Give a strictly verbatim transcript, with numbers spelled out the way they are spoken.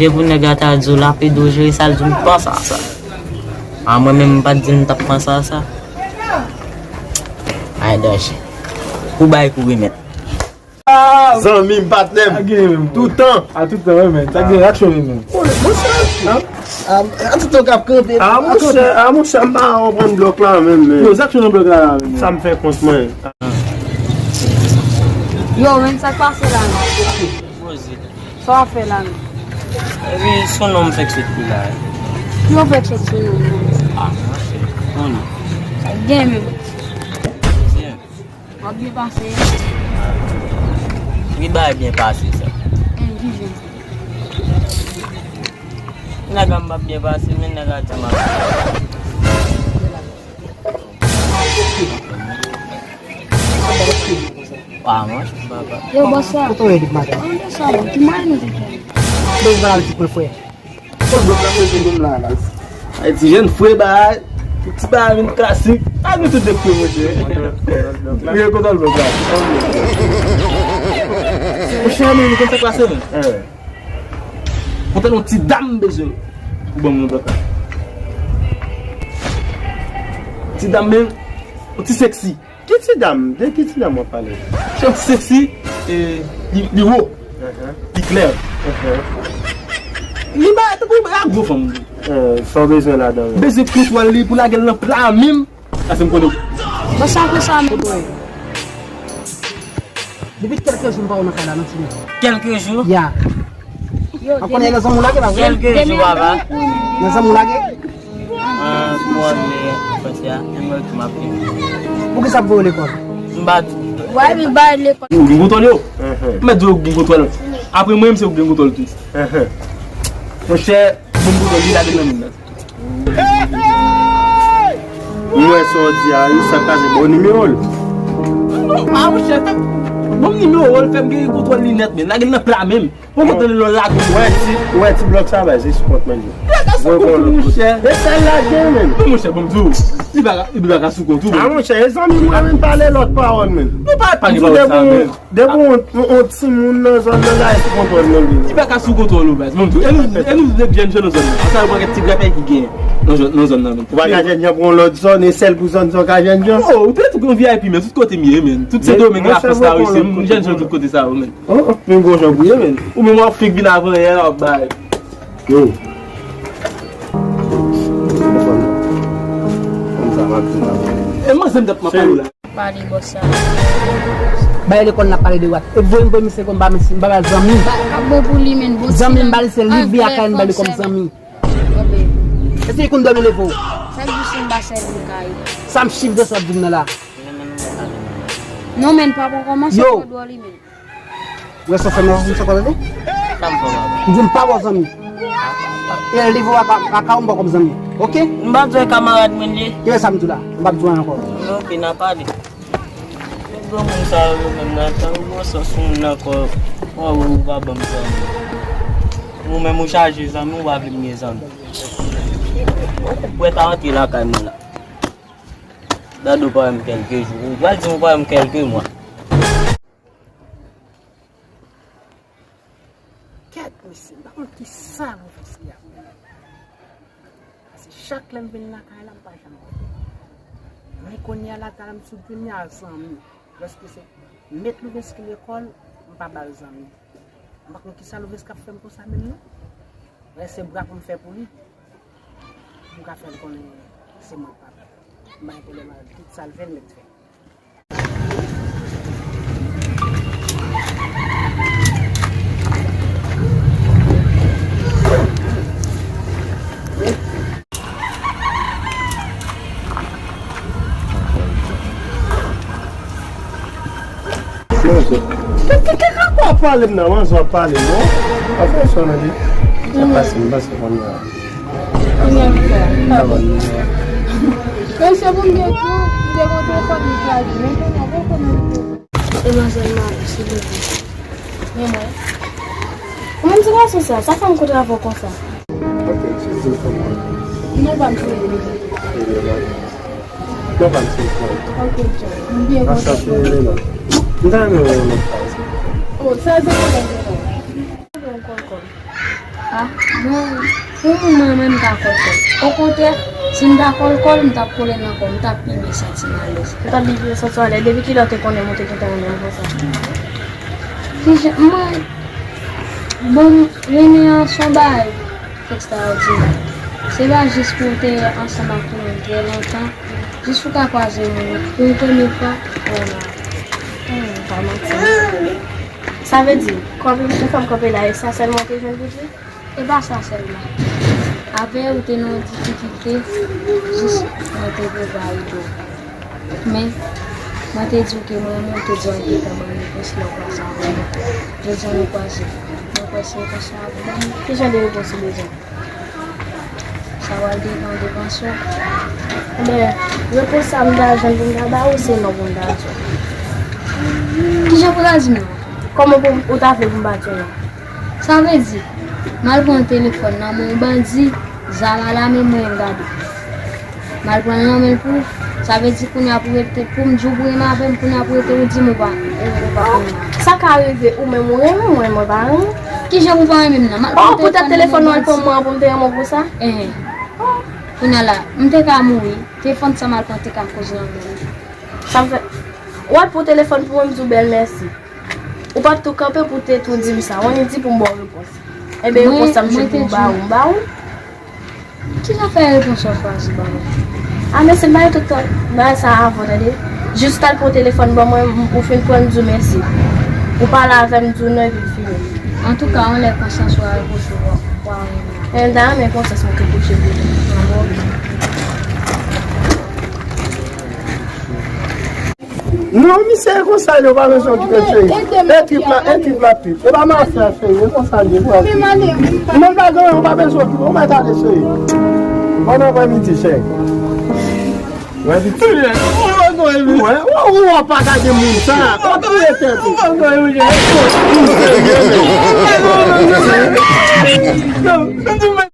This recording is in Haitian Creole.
Depi nèg la ta di w lapid ou jere sa, l di w m panse a sa. A mwen menm m pa t di m t ap panse a sa. Ay danje. Kou bay kou remèt. Zanmi m, patnè m. Toutan. A toutan, wi, men. Sa gen aksyon, wi, men. Monchè. A toutan w k ap kanpe. A monchè, a monchè, m pa konprann blòk la menm, men. Yo, sa k nan blòk la, la, men. Sa m fè kont mwen. Yo, men sa k pase la, non? Poze. Sa w ap fè la menm? Epi, se yon nonm fèk sot li la, wi. Ki w fèk sot sou nonm nan? A, monchè, konnen. Sa gen menm. Byen. W ap byen pase. Ki bagay byen pase sa? Enn, ki jan? Nèg la m p ap byen pase, men nèg la di m ap. Wa, mwen, papa. Yo, bòs la. Kote w ye depi maten? An, bòs la, ki mwen nou te fè? Donk, vwala, ti pwen frè. Kote blòk la, kote blòk la, la? Ay, ti jèn fre, bay. Ti bay vin klasik. A, nou tout de fre, monchè. Mwen gen kontwòl blòk la. Monchè, men, nou konn sa k pase, men. Kontan yon ti dam bezwen pou ban m yon blòk la. Ti dam, men, yon ti seksi. Ki ti dam? De ki ti dam w ap pale? Se yon ti seksi, e, li, li wo, li klè. Li ba, tankou li ba gwo fanm. Sa w bezwen ladan l? Bezwen kontwòl li pou lage l nan pla men m. Paske m konnen. Bon, sa konsa, men. Depi kèlke jou m pa wè w nan kay la, non, timoun. Kèlke jou? Ya. An konnen nan zanmi w lage, pa vre? Kèlke jou, papa. Nan zanmi w lage? An, mwen, men, frè, se a, men mwen ki m ap vini. Poukisa w ap voye lekòl? M pa di. Wè, m ba lekòl. Ou gen kontwòl yo? M mèt di w gen kontwòl. Apre mwen, m se ou gen kontwòl tou. Monchè, bon kontwòl, li lage nan men nan. Mwen wè sa w di a, wi, sa k pase, bon nimewo l. A, monchè, fè m, bon nimewo l, fè m gen kontwòl li nèt, men lage l nan pla men m. Bon, mwen tande lò lage. Wè ti, wè ti blòk sa, bay, se sou kont mwen li. Lage sou kont ou, monchè. E sa l lage, men. Men, monchè, bon, m di w, li pa ka, li pa ka sou kont ou, men. A, monchè, e zanmi mwen, men, pale lòt pawòl, men. Nou pa pale pawòl sa, men. Depi yon, yon, yon timoun nan zòn nan la, e sou kontwòl mwen li ye. Li pa ka sou kontwòl ou, baz. Bon, e nou, e nou de jèn jan nan zòn nan. Sa yo pa gen ti grapyay ki gen nan zòn, nan zòn nan, men. Ou pa ka jèn jan pou yon lòt zòn, e sèl pou zòn sa w ka jèn jan? Oh, ou te tou gen V I P, men tout kote m ye, men. Tout Sendomeng, Lafrans la, wi, se m jèn jan tout kote sa yo, men. Oh, oh, men gwo jan pou ye, men. Ou menm w ap fèk vin avan yè, w ap bay. Yo. Konn sa m ap di la. E manzè m t ap pale la. Pale bòs sa. Bay lekòl n ap pale de wat. E voye m voye misye kon m pa misye, m pa ba l zanmi. Ba, ap bon pou li, men bon. Zanmi m ba l se li, vye akay m ba li kòm zanmi. E se li konn dòmi leve w. Chak jou se m ba sèl li kay. Sa m chif de sa w ap di m nan la. Non, men pa pran kòmanse twò dwòl li, men. Ou wè sa w fè m nan, sa w tande? Sa m fè w la? M di m pa ba w zanmi. E leve w ak, ak, ak ou m ba w kòm zanmi. Oke? M pa bezwen kamarad mwen li ye. Kile sa m di w la? M p ap di w anyen ankò. Oke, n a pale. Tout granmoun sa yo, yo menm nan tan yo gwo sans sou moun ankò. Wè, ou pa ban m zanmi. Ou menm ou chaje zanmi, ou pa vle m gen zanmi. Ou prèt a antre lakay mwen la. Dadou pa wè m kèlke jou. Ou pral di m ou pa wè m kèlke mwa. Kèt, mesye, m pa konn kisa louvès li ap fè. Paske chak lè m vin lakay la, m pa janm wè l. Men kounye a la, talè m sot vini a zanmi. Lòske se met louvès ki lekòl, m pa ba l zanmi. M pa konn kisa louvès k ap fè m konsa menm non. Lè se bra pou m fè pou li, pou m ka fè l konnen se mwen k pa bon. M pa gen pwoblèm avè l. Tout sa l vle l mèt fè. Kèk, kèk, kèk, kèk w ap pale m nan, manzè w ap pale m non. Pa fè sa nan li. Sa pase, m pase konn nan. Kounye a ki fè? Mesye pou m gen tou, m te konn telefòn li chaje, men kounye a poko menm tou. E manzè m ap silvouplè. Men mwen. Ou menm ti gason sa, sa fè m kontre avè w konsa? Ok, ti di l pou mwen. Non, pa m silvouplè. Non, pa m silvouplè. Ok, John. M byen kontan. Anchante, Elena. M ta renmen wè w yon lòt fwa. Oh, sa se pwoblèm, Elena. Yon kòkò. Ah, Mwen, pou moman, mwen, m ta kòlkòl. Okontrè, si m ta kòlkòl, m t ap kole nan kò m, m t ap pi byen santi m alèz. M t ap pi byen santi m alèz. Depi kilè w te konnen mwen te gentan renmen w konsa? Kijan, mwen, bon, renmen an se yon bagay ekstraòdinè. Se pa jis pou w te ansanm ak yon moun trè lontan, jis pou w ka kwaze moun pou yon premye fwa, ou renmen. Hmm, pa manti. Sa vle di, kanpe, yon fanm kanpe la, e sa sèlman w te jwenn pou di? E pa sa sèlman. Avè w te nan yon difikilte, jis mwen te pwouve a ide w. Men, mwen te di w ke mwen renmen w, te di w al gentan ban m repons lè w kwaze avè mwen. Jodi a nou kwaze. Mwen kwè se repons sa w ap ban m. Ki jan de repons ou bezwen? Sa pral depann de panse w. Ebyen, repons sa m ta jwenn pou m ta ba ou, se non pou m ta di w. Kijan pou w ta di non? Kòman pou ou ta vle pou m pa di w non? Sa vle di, m al pran telefòn nan men yon bandi, zam a la men mwen, gade. M al pran l nan men l pou, sa vle di kounye a pou rete, pou m di w pou renmen avè m, kounye a pou rete ou di m ou pa, ou, ou pa konn mwen. Sa ka rive ou menm ou renmen mwen, mwen pa renmen. Kijan pou pa renmen m nan? M al pran telefòn nan men yon bandi. Oh, poutèt telefòn nan al pran mwen pou m te renmen w pou sa? Enhen. Kounye a la, m te ka mouri, telefòn sa m al pran te ka koz nan men m. Sa m fè, w al pran telefòn pou mwen, m di w bèl mèsi. Ou pa t tou kanpe pou w te tou di m sa. W annik di pou m ba w repons. Ebyen, repons sa m chèche pou m ba ou, m ba ou. Ki zafè repons w chwazi ban mwen? A, men se m ba yo tout tan bagay sa avan, tande. Jis t al pran telefòn ban mwen, m, ou fin pran, m di w mèsi. Ou pale avè m, m di w non, epi l fini. Antouka, yon lè konsyans ou a repwoche w, w a renmen. Men m ta renmen konsyans mwen te repwoche m. A bon, ok. Non, misye e konsa, yo pa bezwen okipe l, cheri. E trip la, e trip la trip. E pa mafya, cheri, e konsa l ye, pran. Mwen pa gen anyen, ou pa bezwen okipe, ou mèt ale, cheri. Bon aprèmidi, cheri. Wè, pitit. Wè, wè, wè, pa gade moun sa. Ou touye tèt ou. Ou serye, men.